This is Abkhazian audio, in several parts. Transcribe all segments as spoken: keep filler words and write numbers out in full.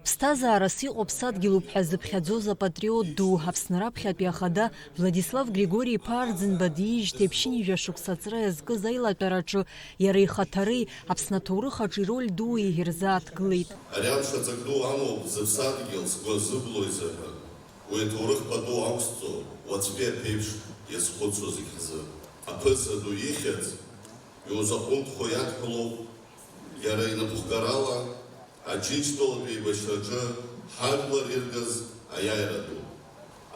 Ԥсҭазаарас иҟоу ԥсадгьылуп ҳәа зыԥхьаӡоз апатриот ду, Аԥсны раԥхьатәи ахада Владислав Григори-иԥа Арӡынба диижьҭеи ԥшьынҩажәа шықәса аҵра иазкыз аилатәараҿы иара ихаҭареи Аԥсны аҭоурых аҿы ироль дуи ирзааҭгылеит. Ари амш аҵак ду амоуп зыԥсадгьыл сгәы азыбло изыҳәан. Уи аҭоурых пату ақәсҵо уаҵәтәи аԥеиԥш иазхәыцуа зегь ҳзы. Аԥыза ду ихьӡ иузаҟәымҭхо иадҳәалоуп, иара инапхгарала Аџьынџьтәылатә еибашьраҿы ҳажәлар иргаз аиааира ду.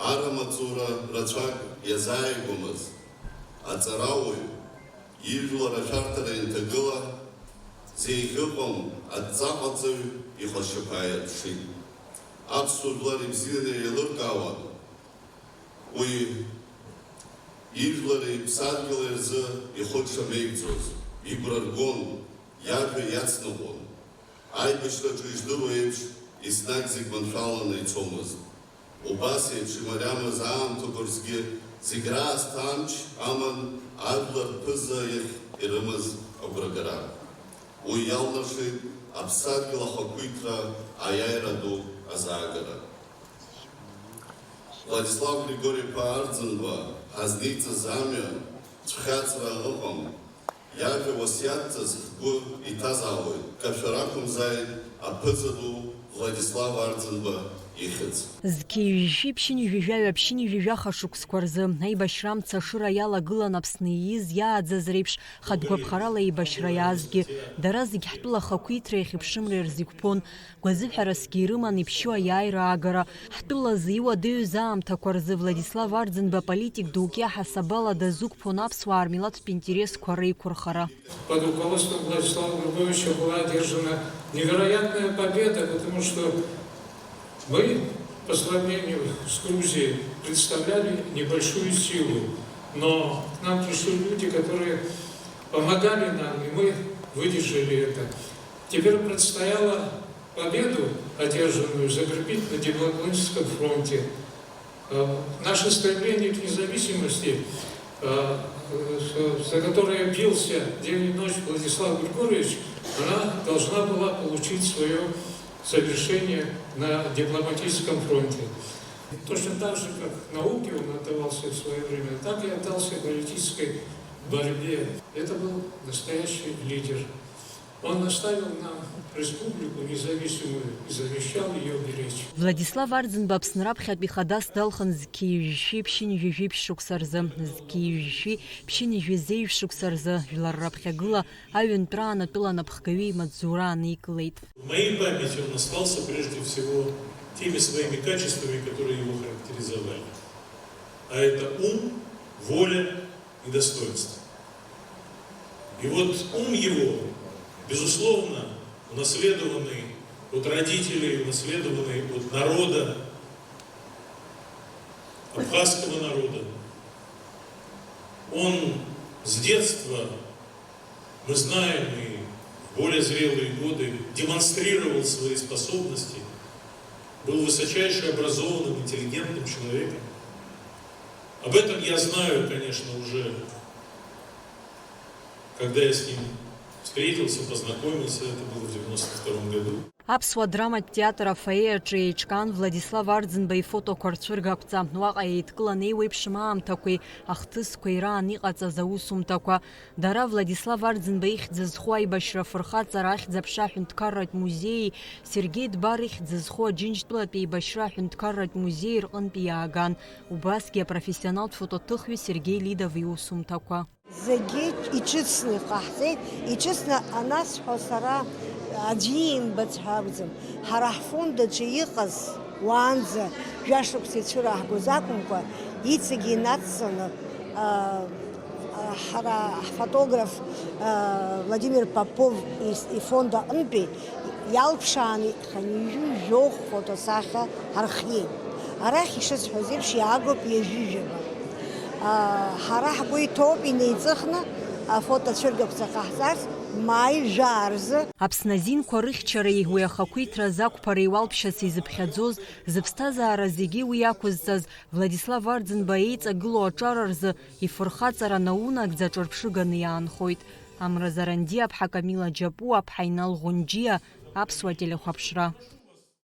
Арра маҵзура рацәак иазааигәамыз аҵарауаҩ, ижәлар ашәарҭара ианҭагыла, зеиӷьыҟам адҵаҟаҵаҩ иҟазшьақәа ааирԥшит. Аԥсуа жәлар ибзианы еилыркаауан уи ижәлари иԥсадгьыли рзы ихы дшамеигӡоз, игәра ргон, иажәа иацныҟәон. Аибашьраҿы иждыруа еиԥш, еснагь зегь маншәаланы ицомызт. Убас еиԥш имариамыз аамҭақәа рзгьы зегь раасҭа амч аман ажәлар рԥыза иахь ирымаз агәрагара. Уи иалнаршеит аԥсадгьыл ахақәиҭра аиааира ду азаагара. Владислав Григори-иԥа Арӡынба ҳазниҵаз амҩа цәхьаҵра ыҟам. Иажәа уасиаҭҵас ҳгәы иҭазаауеит, кашәара ақәымзааит аԥыза ду Владислав Арӡынба ихьӡ. Зқьи жәшәи ԥшьынҩажәи жәаҩа ԥшьынҩажәи жәаха шықәсқәа рзы аибашьра амца ашыра иалагылан Аԥсны ииз иааӡаз реиԥш хатәгәаԥхарала еибашьра иаазгьы, дара зегь ҳтәыла ахақәиҭреи ахьыԥшымреи рзы иқәԥон. Гәазыҳәарасгьы ирыман иԥшьоу аиааира аагара. Ҳтәылазы иуадаҩыз аамҭақәа рзы Владислав Арӡынба политик дук иаҳасабала дазықәԥон аԥсуаа рмилаҭтә интересқәа реиқәырхара. Под руководством Владислава Григорьевича была одержана невероятная победа, потому что мы, по сравнению с Грузией, представляли небольшую силу, но к нам пришли люди, которые помогали нам, и мы выдержали это. Теперь предстояло победу, одержанную, закрепить на дипломатическом фронте. Э, наше стремление к независимости, э, э, за которое бился день и ночь Владислав Григорьевич, она должна была получить свое завершение на дипломатическом фронте. Точно так же, как науке он отдавался в свое время, так и отдался политической борьбе. Это был настоящий лидер. Он оставил нам республику независимую и завещал её беречь. Владислав Арӡынба Аԥсны раԥхьатәи хадас далхын зқьи жәшәи ԥшьынҩажәи жәиԥшь шықәса рзы, зқьи жәшәи ԥшьынҩажәи зеижә шықәса рзы, жәлар раԥхьагыла аҩынтәраан атәыла анапхгаҩы имаҵзура аникылеит. В моей памяти он остался прежде всего теми своими качествами, которые его характеризовали. А это ум, воля и достоинство. И вот ум его, безусловно, унаследованный от родителей, унаследованный от народа, абхазского народа, он с детства, мы знаем, и в более зрелые годы демонстрировал свои способности, был высочайше образованным, интеллигентным человеком. Об этом я знаю, конечно, уже, когда я с ним встретился, познакомился, это было в девяносто втором году. Аԥсуа драматә театр афоиеаҿы еиҿкаан Владислав Арӡынба ифотоқәа рцәыргақәҵа. Уаҟа еидкылан еиуеиԥшым аамҭақәеи ахҭысқәеи раан иҟаҵаз аусумҭақәа. Дара Владислав Арӡынба ихьӡ зху аибашьра афырхаҵара ахьӡ-аԥша аҳәынҭқарратә музеии Сергеи Дбар ихьӡ зху Аџьынџьтәылатәи еибашьра аҳәынҭқарратә музеи рҟынтәи иааган, убасгьы апрофессионалтә фотоҭыхҩы Сергеи Лидов иусумҭақәа. Зегьы иҿыцны иҟаҳҵеит, иҿыцны анасҳәо сара аӡәы иимбац ҳәа акәӡам. Ҳара ҳфонд аҿы иҟаз уаанӡа жәашықәса ицәыраҳгоз акәымкәа, иҵегьы инацҵаны, а, а, ҳара ҳфотограф, а, Владимир Попов ис-, ифонд аҟынтәи иалԥшааны хынҩажәи жәохә фотосахьа ҳархиеит. Арахь ишысҳәаз еиԥш иаагоуп ҩажәи жәаба. А, ҳара ҳгәы иҭоуп инеиҵыхны афотоцәыргақәҵа ҟаҳҵарц маи жәаа рзы. Аԥсны азинқәа рыхьчареи уи ахақәиҭра азақәԥареи уалԥшьас изыԥхьаӡоз, зыԥсҭазаара зегьы уи иақәызҵаз Владислав Арӡынба еиҵагылоу аҿар рзы ифырхаҵара наунагӡа ҿырԥшыганы иаанхоит. Амра Зарандиаԥҳа, Камила Џьапуаԥҳа, Инал Ӷәынџьиа, Аԥсуа телехәаԥшра.